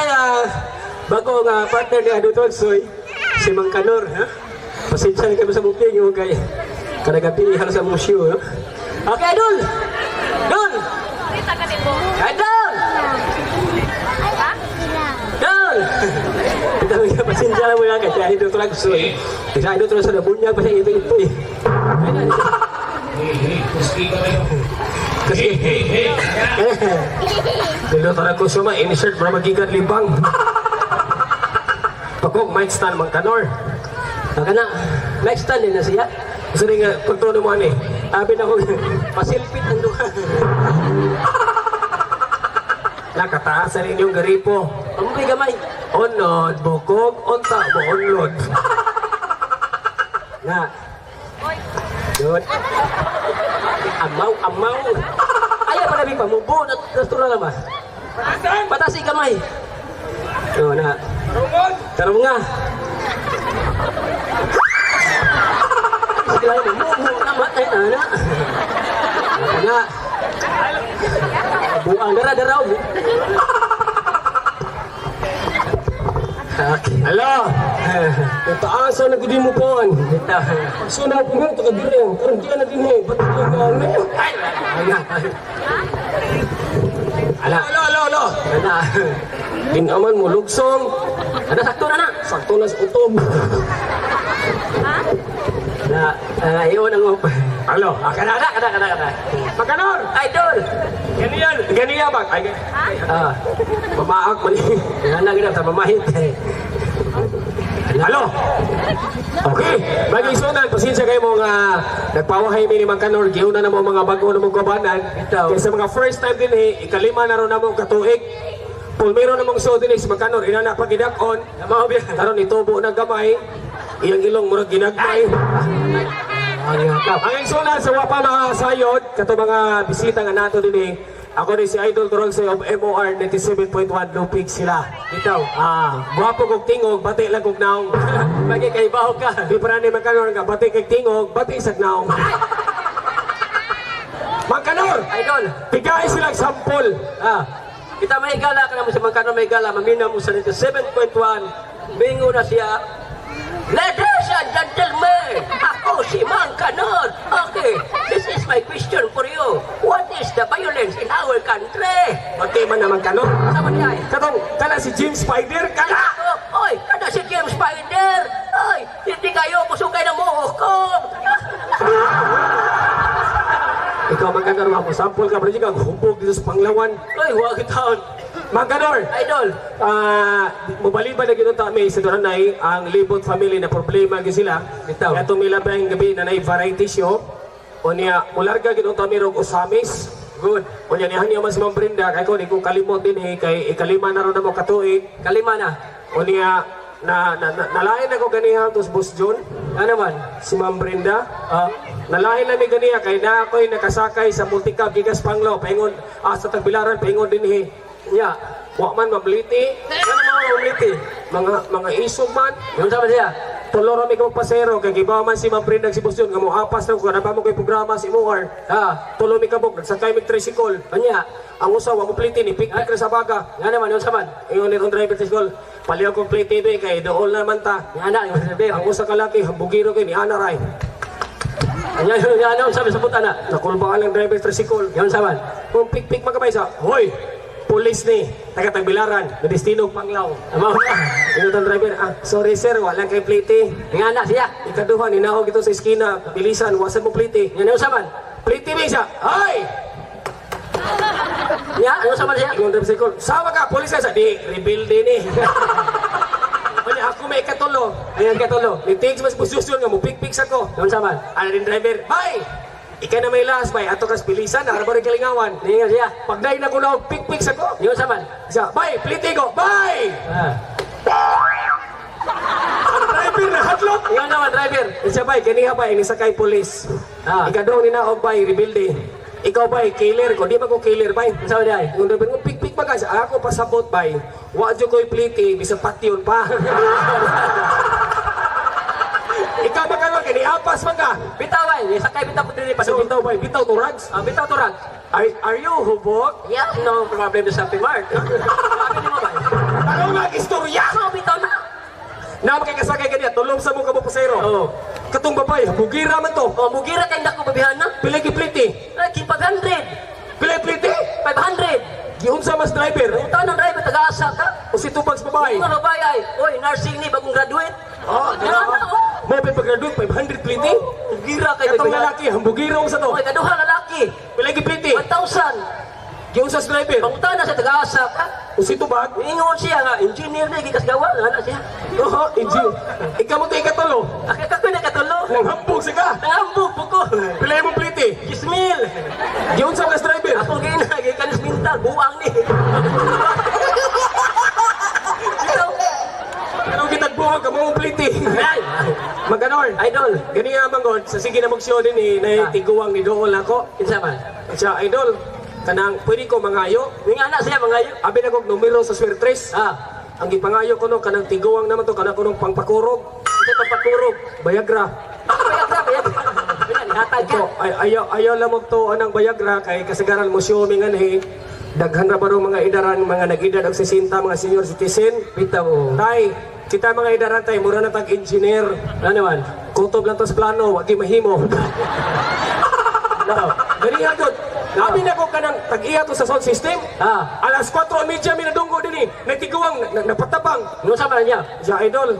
na bago nga partner ni Ado Tolsoy, si Mang Kanor, ha? Pasensya na kami sa booking yung kay kanagabi halos sa mong show, no? Okay, Idol! Dol! Idol! Dol! Ito nga, pasensya na mo yan kay Idol Tolsoy. Kasi Idol Tolsoy na bunyag pa siya ito-ito eh. Hey, hey, kuski ka kayo. Kasi, Hey, hey, hey. Dilo tara ko suma insert para magikan libang. Pagkog mic stand Mang Kanor. Baka na, next time din na siya. Gusto rin nga pagtuno mo ani. Sabi na ko, pasilpit ang duha. Nakataasan inyong garipo. Amoy gamay. Onod, bukog, unta, moonlod. Na. Yun. Amaw, amaw. Ayaw pa nabi pa, mubo, nastura na ba? Patasi gamay. Yun na. Tarong nga. Sige lang, mubo na matay na na. Na. Buang dara dara. Okay. Hello! Kataasan na gudi mo pon. Ito. So na mo po ka dire. Karon di na dinhi. Ba't ka na? Ay, ala. Ala. Alo, alo, alo. Ala. Ginaman mo lugsong. Ada sakto na na. Sakto na sa utob. Na, iyon ang up. Alo. Ah, kana kana kana kana kana. Makanor! Idol. Ganiyan, ganiya ba? Ay, Ah, mamaak man ni. ana gina ta mamahit. Halo. Okay, bagay sunan, pasensya kayo mga nagpawahay mi ni Mang Kanor, giuna na mo mga bago na mong kabanan. Ito. Kaya sa mga first time din eh, ikalima na ron na mo katuig. Pulmero na mong so din eh, si Mang Kanor, ina na pagidakon. Mao biya. Karon itubo na gamay, iyang ilong murag ginagmay. Ang ka. Ang isunan sa wapa mga sayod, kato mga bisita nga nato din eh, ako ni si Idol Turagsoy of MOR 97.1 Lupig sila. Bitaw. Ah, gwapo kog tingog, bati lang kog naong. Bagay kay baho ka. Di pa ni Magkanor nga, bati kay tingog, bati sa naong. Magkanor! Idol. Bigay silang sampol. Ah, kita may gala ka na mo sa Mang Kanor may gala, mamina mo sa 7.1. Bingo na siya. Ladies and gentlemen, ako si Mang Kanor. Okay, this is my question for you. What is the violence in our country? Bati man na Magkanor. Sama niya eh. Katong, kana si James Spider, kana! Oh, oy, kada si James Spider. Oy, hindi kayo kusugay ng muhukom. Ikaw Magkanor, mo sampol ka, pero ka hubog dito sa Panglawan. Oy, huwag taon. Magkanor! Idol. Ah, mubali ba na ginunta may sa Duranay ang Libot family na problema gyud sila. Bitaw. Kaya tumila ba yung gabi na nay variety show. O niya, mularga ginunta mi rog Osamis. Good. O niya, niya man si Ma'am Brenda, kay ko, di ko kalimot din eh, kay ikalima na ron na mo katuig. Kalima na. O niya, na nalain ako ganiha tos Boss John, Ano man? si Ma'am Brenda. Ah, Nalain na mi ganiha kay na ako'y nakasakay sa multicab gigas Panglaw, paingon, sa Tagbilaran, paingon din eh. nya. Wa man mabliti, Ano mga umliti? mga isog man. Yung sama siya. Tulo ra mi kog pasero kay gibaw man si Ma'am Brenda si Boss John nga moapas na ko kana ba mo kay programa si Muar. Ah, Tulo mi kabog nagsakay mig tricycle. anya. Ang usa wa mo pliti ni pik ra sa baga. Nga naman, yung sama. Ingon ni driver tricycle, paliw kog pliti be kay dool naman ta. Nga na, yung sabi. Ang usa ka laki hambugiro kay ni ana ray. Anya, yung ano, sabi sa puta na. Nakulbaan ang driver tricycle. Yung sama. Kung pik-pik magabay sa, hoy, pulis ni, taga Tagbilaran, na destino Panglao. Amaw na. Ingon ang driver, ah, sorry sir, wala kay pliti. Nga na siya. Ikaduha, ninahog ito sa eskina, bilisan, wasan mo pliti. Nga na yung sama. Pliti mi siya, ay! Nya, yung sama siya. Ingon driver tricycle, sama ka, pulis ka sa, di, rebuild din eh. Unya, ako may ikatulo. Ayan katulo. Ni Tiggs mas busyoson nga, mo pik-pik sa ko. Yung sama. Ano din driver, bye! Ika na may last, bye. Ato kas bilisan, nakarabar rin kalingawan. Nga siya. Pagday na ko na, pik-pik sa ko. Yung sama. Siya, bye, pliti ko, bye! Ah. Ang driver na hadlok. Yung naman, driver. Siya bay, ganiha bay, ni sakay pulis. Ah. Ikadong ni naog bay, rebuild eh. Ikaw bay, killer ko, di ba ko killer bay? Yung sama niya. Yung driver mo, pik-pik pa guys. Ako pasabot bay. Wa jud ko'y pliti, bisag patyon pa. Ikaw ba kanon kay niapas man ka? Bitaw ay, sakay bitaw ko dili pa So bitaw bay, bitaw to rags. Ah, bitaw to rag. Are you hubog? Yeah, no problem to something, Mark. Sabi ni mo ba? Mao na ang istorya. So, bitaw na. Na makikasakay kaniya, tulong sa mo kamo pasero. Oo. Katong babae, bugira man to. O, mugira kay dako babihana. Pila gipliti? Ay, kin 500. Pila pliti? 500. Giunsa mas driver? Ang taon ng driver, taga-asa ka. O si tubag sa babae? Mga babae ay, oy, nursing ni, bagong graduate. Oh, Ano, oh. Mo pa pag-graduate 500 pliti? Mugira kay Katong babihana. lalaki, hambugiro sa to. Oy, kaduha lalaki. Pila gipliti? 1,000. Giunsa sa driver? Pangutana sa taga-asa ka. O si tubag? Ingon siya nga, engineer na, gikas gawa, ano siya. Oo, engineer. Ikaw mo to ikatulo. Ako ako na katulo. Nanghambog siya ka. Nangambog po ko. Pila imong pliti? Kismil. Giunsa mas driver? Ako gina, gikanis mental, buang ni. Ikaw, Anong kitagbuhag ka mo pliti? ay, Maganor. idol. Gani nga manggod, sa sige na magsyo din eh, na tiguang ni dool ako. Kinsa man? Siya, idol, kanang pwede ko mangayo. Yung anak siya, mga yun. Abi na kog numero sa swertres. Ah, Ang gipangayo ko no, kanang tiguang naman to, kanang kunong pangpakurog, ito papakurog. Bayagra. Bayag ra, bayag ra. Wala, nihatag ka. So, ay, ayaw, ayaw lamog to anang Bayagra kay kasagaran mo siyo minganhi. Daghan ra barong mga idaran, mga nag-edad og 60, mga senior citizen. Bitaw. Tay, kita mga idaran tay, mura na tag engineer. Ano naman? Kutob lang to sa plano, wag mahimo. No. Gani hagod. Abi na ko kanang tag-iya to sa sound system. Ah, Alas 4:30 mi nadunggo dinhi. Nagtiguang napatabang. ano sa man niya? Siya idol.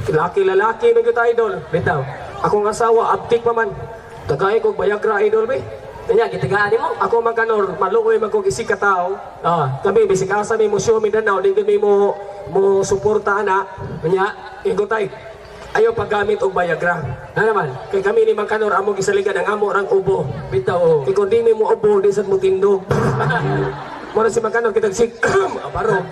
Laki lalaki man gyud idol. Bitaw. Akong asawa abtik pa man. Tagay kog Bayagra idol be. Kanya, gitagaan mo. Ako man kanor maluoy man kog isig ka tawo. Ah, Kami bisig asa mi musyo Mindanao di kami mo mo suporta ana. kanya, Ingon tay. Ayaw paggamit og Bayagra. ano naman? Kay kami ni Mang Kanor amo gisaligan ang amo rang ubo. Bitaw. Oh. Kay kung di mi mo ubo di sad mo tindog. Mura si Mang Kanor kitag sig barog.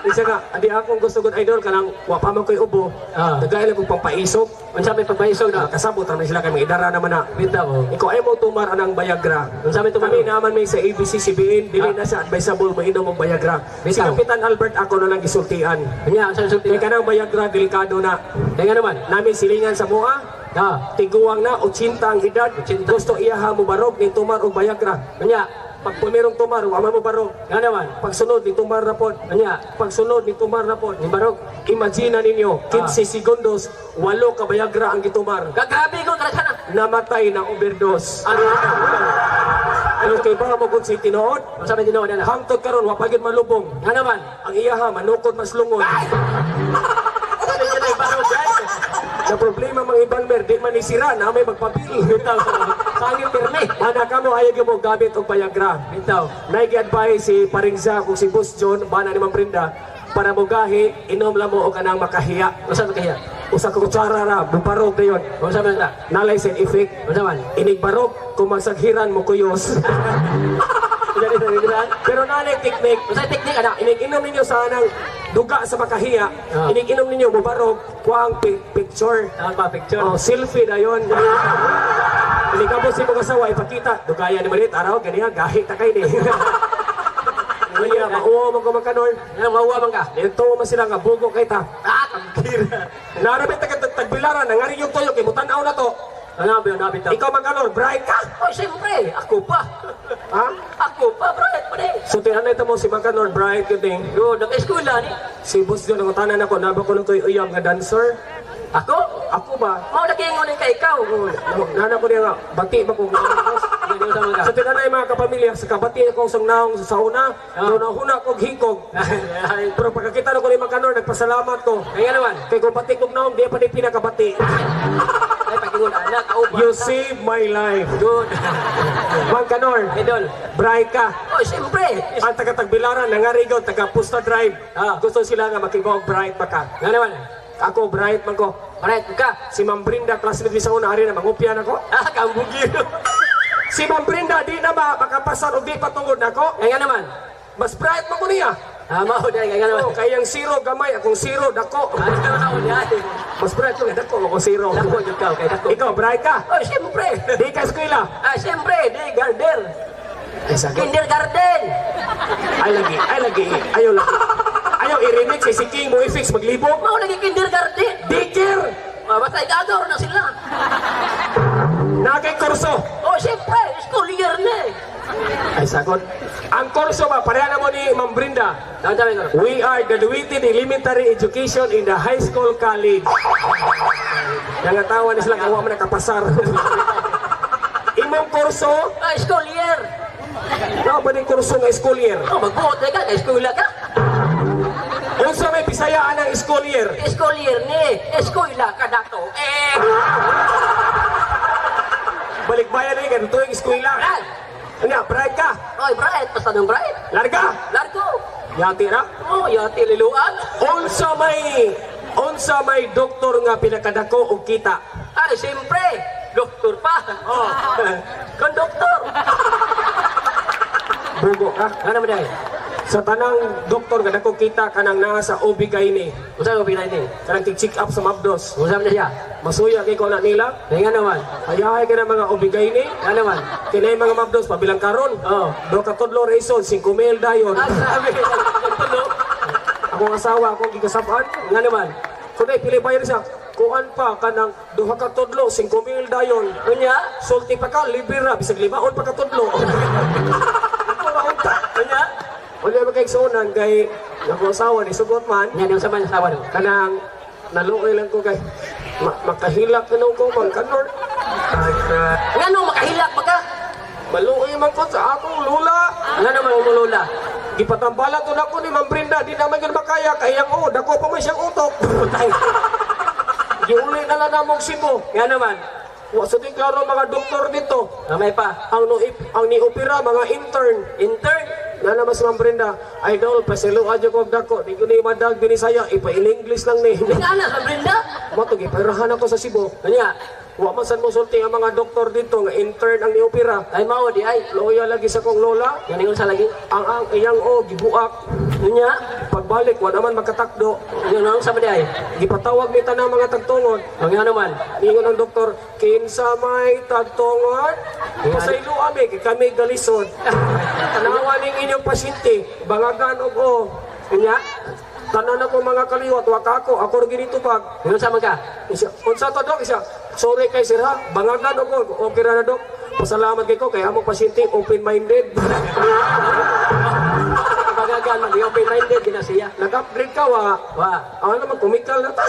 Isa nga, adi akong gusto gud idol kanang wa pa man koy ubo. Ah. Tagay lang kong pampaisok. Unsa may pagpaisog na? Kasabot ra man sila kay mga idara naman na. Bitaw. Oh. Ikaw ay mo tumar anang Bayagra. Unsa may tumar? Kami naman may sa ABC CBN, dili Ah. na sa advisable mainom og Bayagra. Si Bitaw. Kapitan Albert ako na lang gisultian. Kanya, unsa sulti? Kay kanang Bayagra delikado na. Kaya naman. Namin silingan sa mua, Ah, tiguang na 80 ang edad. Gusto iya ha mo barog ni tumar og Bayagra. kanya, Pag pumirong tumar, wa man mo barog. nga naman. Pagsunod ni tumar na pod. Kanya, Pagsunod ni tumar na pod. ni barog. Imagine na ninyo, 15 segundos, walo ka Bayagra ang gitumar. Gagabi ko talaga na. Namatay na overdose. Ano? Ano kay ba mo kung si tinuod? Unsa may tinuod na? Hangtod karon wa pa gyud malubong. Nga naman. Ang iyaha manukod mas lungon. Sabi niya na barog, guys. Na problema mga ibalmer, di man ni sira na may magpapil. Bitaw. Sangit pirmi. Mana kamo ayaw gyud mo gamit og Bayagra. Bitaw. Naigi-advise si Paringza kung si Boss John, bana ni Ma'am Brenda, para mogahi, inom lang mo og kanang makahiya. Unsa may kahiya? Usa ka kutsara ra, buparog dayon. Unsa man na? Nalay side effect. Unsa man? Inig barog, kung magsaghiran mo kuyos. Pero nalay technique, Unsa teknik ana? inig inom ninyo sa anang duga sa makahiya, Ah. inig inom ninyo mubarog, kuang picture. Ang pa picture. Oh, selfie na yun. Inig abo si mga asawa, ipakita. Dugaya ni Marit, araw, ganiya, gahi ta kay ni. Kaya, mauwa mo ko magkanor. Nga mauwa man ka. Nito man sila nga bugo kay ta. Ah, kamkira. Narabit ta kag tagbilaran, nangari yung toyo kay mutan-aw na to. Ano ba yun? Bitaw. Ikaw magkanor, bright ka. Oy, siyempre, ako pa. Ha? Ako pa, bright pa din. So tinanay ta mo si Magkanor bright yun ding. Good, naka-eskwela ni. Si boss doon ang tanan ako, naba ko nung to'y uyab nga dancer. Ako? Ako ba? Mao na kay ingon kay ikaw. Nana ko niya nga, bati ba kong boss? Hindi ko sa mga. Sa tinanay mga kapamilya, sa kabati akong sangnaong sa sauna, Ah. doon huna kog hikog. Pero pagkakita na ko ni Magkanor, nagpasalamat ko. Kaya naman. Kay kung pati kog naong, di pa ni pinakabati. Ay, pag-ingon anak, kauban. You save my life. Good. Magkanor, Idol. bright ka. Oy, siyempre. Ang taga-Tagbilaran, nangarigo, taga-Pusta Drive. Ah. Gusto sila nga makibaw bright ba ka. Nga naman. Ako, bright man ko. Bright ka. Si Ma'am Brinda, classmate mi sa una, ari na, mangupyan ako. Ah, kambugiro. Si Ma'am Brinda, di na ba makapasar o di patungod nako? Kaya naman. Mas bright man ko niya. Ah, mao na, kaya naman. Oh, kayang zero gamay, akong zero, dako. Ah, mao na. Mas bright ko, dako, ako zero. Dako jud ka, okay, dako. Ikaw, bright ka. Oy, siyempre. Di ka eskwela. Ah, siyempre, di garden. Ay, sagot. Kindergarten. Ay, lagi, ay, lagi. Ayaw, lagi. Ayaw, i-remix, eh, si King mo i-fix, maglibog. Mao lagi kindergarten. Dikir! Ah, basta igagaw na sila. Nagay kurso. Oh, siyempre, school year na eh. Ay, sagot. Ang kurso ba, pareha na mo ni Ma'am Brenda. Tama tama ko. We are graduated elementary education in the high school college. Nangatawa ni sila kawa man nakapasar. Imong kurso, Ah, school year. na ba ni kurso nga school year? Oh, magbuot na ka, kay eskwela ka. Unsa may Bisayaan ang school year? School year ni, eskwela ka dato. Eh, Balikbayan na ganito yung eskwela. Brad. Ano, brad ka. Oy, bright, basta nung bright. Larga. Largo. Yati ra. Oh, yati liluan. Unsa may doktor nga pinakadako og kita? Ay, siyempre, doktor pa. Oh. Konduktor. Bugo ka. Ano naman dahil? Sa tanang doktor nga dako kita kanang naa sa OB ni. Unsa ko pinay ni? Kanang check up sa Mabdos. Unsa man siya? Masuya kay ko na nila. Nga naman. Ayahay ka na mga OB ni. Nga naman. Kinay mga Mabdos pabilang karon. Oh. Do ka tudlo reason 5 mil dayon. Ah, grabe. Tulo. Akong asawa akong gikasab-an. Nga naman. Kunay pili bayar siya. Kuan pa kanang duha ka tudlo 5 mil dayon. Unya? Sulti pa ka libre ra bisag limaon pa ka tudlo. Wala unta. Unya? Wala ba kay sunan kay akong asawa ni sugot man. Nga naman sa man asawa no. Kanang naluoy lang ko kay makahilak na ko man kanor. Nga nung makahilak pa ka? Maluoy man ko sa akong lula. Nga naman ang lula. Gipatambalan to nako ni Ma'am Brenda, di naman yun makaya kay ang o, dako pa man siyang utok. Giuli na lang namong Cebu. Nga naman. Wa sa di klaro mga doktor dito. Mamay pa. Ang niopera mga intern. Intern. Na naman si Ma'am Brenda, idol, paselo adyo ko og dako, di ko ni madag binisaya, ipa in English lang ni. Nga na sa Brenda. Mo to giperahan ako sa Cebu. Unya. Wa man sad mo sulti ang mga doktor dito nga intern ang niopera. Ay mao di ay. Loya lagi sa kong lola, Nga ningon sa lagi. ang iyang o gibuak. Unya. Pagbalik wa naman makatakdo. Nga naman sa man di ay. Gipatawag ni tanang mga tagtungod. Nga naman. Ningon ang doktor, kinsa may tagtungod? Pasaylo ami, kay kami galisod. Tanawa ning inyong pasyente, bangagan og o. Unya. Tanan ako mga kaliwat, waka ako, ako ra ginitubag. Ningon sa man ka. Isa, unsa to dok? Isa, sorry kay sir ha, bangagan og o, okay ra na dok. Pasalamat kay ko, kay among pasyente open-minded. Bagagan man, di open-minded din na siya. Nag-upgrade ka wa. Wa. Ano naman, kumikal na ta.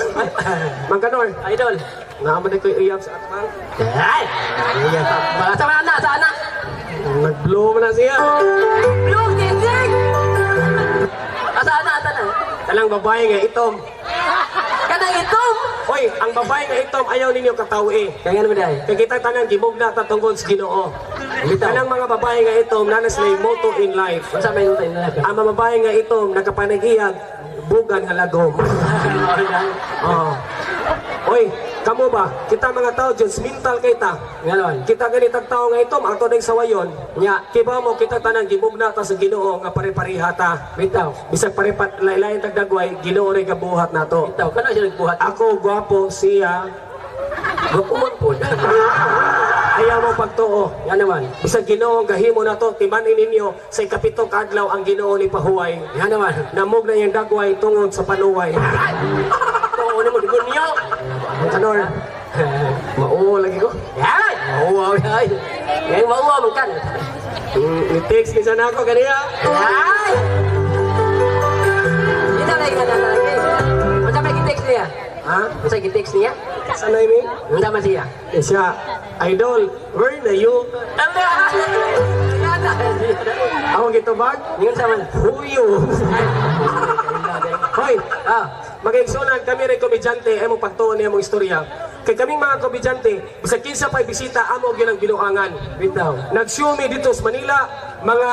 Mangkanor, Idol. naaman ko iyap sa atbang. Ay! Iya, mga sa anak, sa anak. Nag-blow na siya. Blue gising! Asa anak, asa na. Kanang babae nga itom. Kanang itom! Oy, ang babae nga itom ayaw ninyo katawi. Kaya naman dahil. Kay kita tanan gimugna ta tungkol sa Ginoo. Bitaw. Kanang mga babae nga itom naa na sila motto in life. Unsa may utay na Ang mga babae nga itom nakapanagiyag bugan nga lagom. Oh. Oy, kamo ba? Kita mga tao judgmental kay ta. Nga naman. Kita ganitag tao nga itom ato ning sawayon. Nya. Kibaw mo kita tanan gimugna ta sa Ginoo nga pare-pareha ta. Bitaw. Bisag pare lain tagdagway, Ginoo ray gabuhat nato. Bitaw. Kano siya nagbuhat? Ako gwapo siya, Gwapo man po. Ayaw mo pagtuo. Nga naman. Bisag Ginoo ang gahimo nato, timanin ninyo sa ikapito ka adlaw ang Ginoo ni pahuway. Nga naman. Namog na iyang dagway tungod sa panuway. Oo na mo, demonyo! Kanor, mauo lagi ko. Ay! Mauwaw ay! Ngayon mauwaw man kan. Ni-text ni sana ako kaniya. Ay! Ito lagi na lagi. Unsa may gi-text niya? Ha? Unsa gi-text niya? Sanay mi? Unsa man siya? Eh, siya, idol, where na you? Ako gitubag? Ningon sa man. Who you? Hoy, Ah, magaigsunan kami rin komedyante ay mong pagtuon niya mong istorya. Kay kaming mga komedyante, bisag kinsa pa'y bisita amo gyud ang binuangan. Bitaw. Nagsyumi dito sa Manila, mga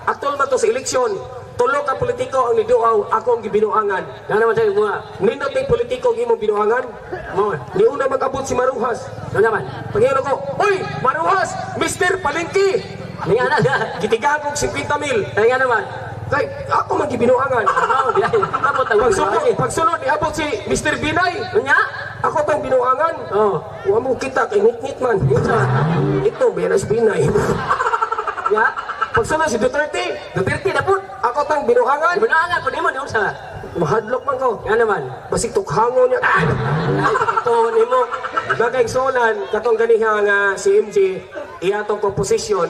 aktual man to sa eleksyon, tulo ka politiko ang niduaw, ako ang gibinuangan. Nga naman sa mga. Nindot ni politiko ang imong binuangan. Mo. Niuna mag-abot si Maruhas. Nga naman. Pag-ingon ako, "Uy, Maruhas, Mr. Palengke!" Ningon na siya. Gitigaan kog 50 mil. Ay nga naman. Kay ako man gibinuangan. Oh, di ay. Tapos ang Pagsunod, niabot si Mr. Binay. Unya? Ako tong binuangan. Oh. Wa mo kita kay ngit man. Ito Benas Binay. Ya. Pagsunod si Duterte, Duterte na po. ako tong binuangan. Binuangan po nimo ningon sa. Mahadlok man ko. Nga naman. Basig tukhangon niya. Ay, ito nimo. Bagay sulan katong ganiha nga si MJ iya tong composition.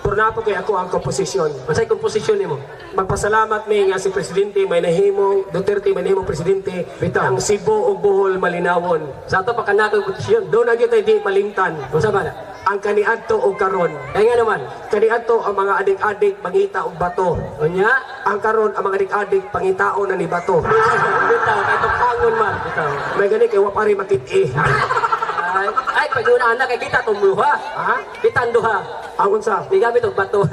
Pero napo kay ako ang komposisyon. Unsay komposisyon nimo? Magpasalamat mi nga si Presidente may nahimong Duterte may nahimong presidente. Bitaw. Ang Cebu ug Bohol malinawon. Sa ato pa kanako komposisyon. Doon na gyud tay di malimtan. Unsa ba na? Ang kaniadto og karon. Kaya nga naman. Kaniadto ang mga adik-adik mangita og bato. Unya. Ang karon ang mga adik-adik pangitao na ni bato. Bitaw kay tukangon man. Bitaw. May gani kay wa pare makit-i. Ay, ay pag una anak kay kita tumuha. Ha? Kita ang duha. Ang unsa? Migamit og bato.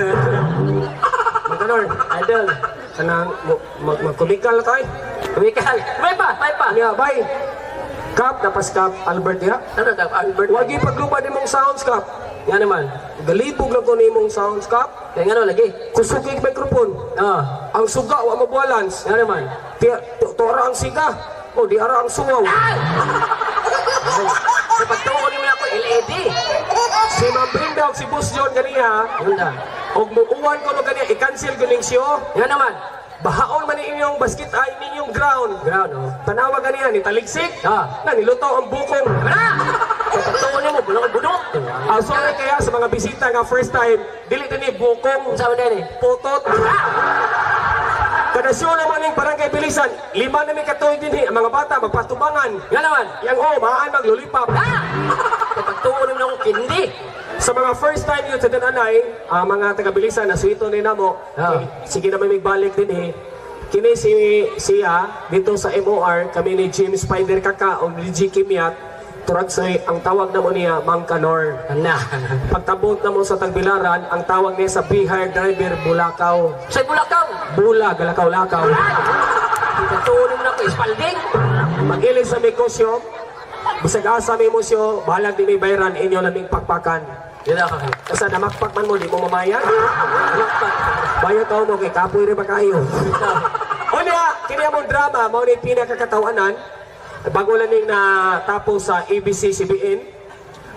Magkanor, Idol. kanang magkumikal kay. Kumikal. May pa, may pa. Niya bay. Kap napas Kap Albert diha. Ano daw, Albert? Wagi paglupa nimong sounds, Kap. Nga naman. Galibog lang ko nimong sounds, Kap. Kaya nga no, lagi. Kusog kay microphone. Oh, Ang suga wa mabalance. nga naman. Ti tora ang siga. O di ara ang suwaw. Ay! Sa pagtuon nimo ako, LED. Si Ma'am Brenda og si Boss John ganiha Yun na. og muuwan ko no ganiha i-cancel ko ning show. Nga naman. Bahaon man ni inyong basket ay ninyong ground. Ground, oh. Tanawa ganiha ni taligsik. Ah. Na niluto ang bukong. Wala! Sa pagtuon nimo, bulok budok. Ah, sorry kaya sa mga bisita nga first time, dili dinhi bukong, Unsa man din eh? putot. Kada show naman ning Barangay Bilisan, 5 na mi katuig dinhi ang mga bata magpatubangan. Nga naman. Yang oh, maan maglulipap. Ah! Sa pagtuon nimo ako, kindi. Sa mga first time yun sa Dananay, ang mga taga-Bilisan na suwito ni namo, Ah. sige na may magbalik din eh. Kini si siya dito sa MOR, kami ni Jim Spider Kaka o ni G. Kimiat, Turagsoy, ang tawag na mo niya, Mang Kanor. Ana. Pagtabot na mo sa Tagbilaran, ang tawag niya sa Bihar Driver, Bulakaw. Sa Bulakaw. Bula, galakaw-lakaw. Ay! Sa pagtuon nimo ako, Spalding. Mag-ilis sa negosyo, bisag asa may musyo, bahalag di may bayran, inyo laming pakpakan. Yun ako. Kasi namakpak man mo, di mo mamayan. Ano pa? Bayo tao mo kay kapoy rin ba kayo? O niya, kini among drama, mao ni pinakakatawanan. Bago lang ning natapos sa ABC-CBN,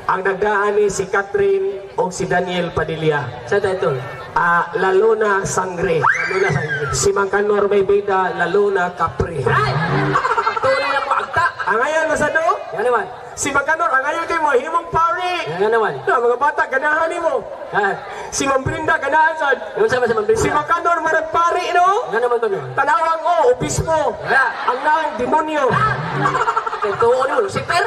ang nagdaan ni si Catherine o si Daniel Padilla. Sa title. Ah, Lalona Sangre. Luna sa inyo. Si Mang Kanor may bida, Lalona Capri. Ay! Pagtuon nimo ako, agta. Ang ayan, masano? Nga naman. Si Mang Kanor, ang ayan kay mo, himong pari. Nga naman. Na, mga bata, ganahan nimo. Ha? Si Ma'am Brenda, ganahan sad. Yung sama sa Ma'am Brenda. Si Mang Kanor, marag pari, no? Nga naman ba no? Tanawang o, obispo. Wala. Ang naong demonyo. Pagtuon nimo, Lucifer.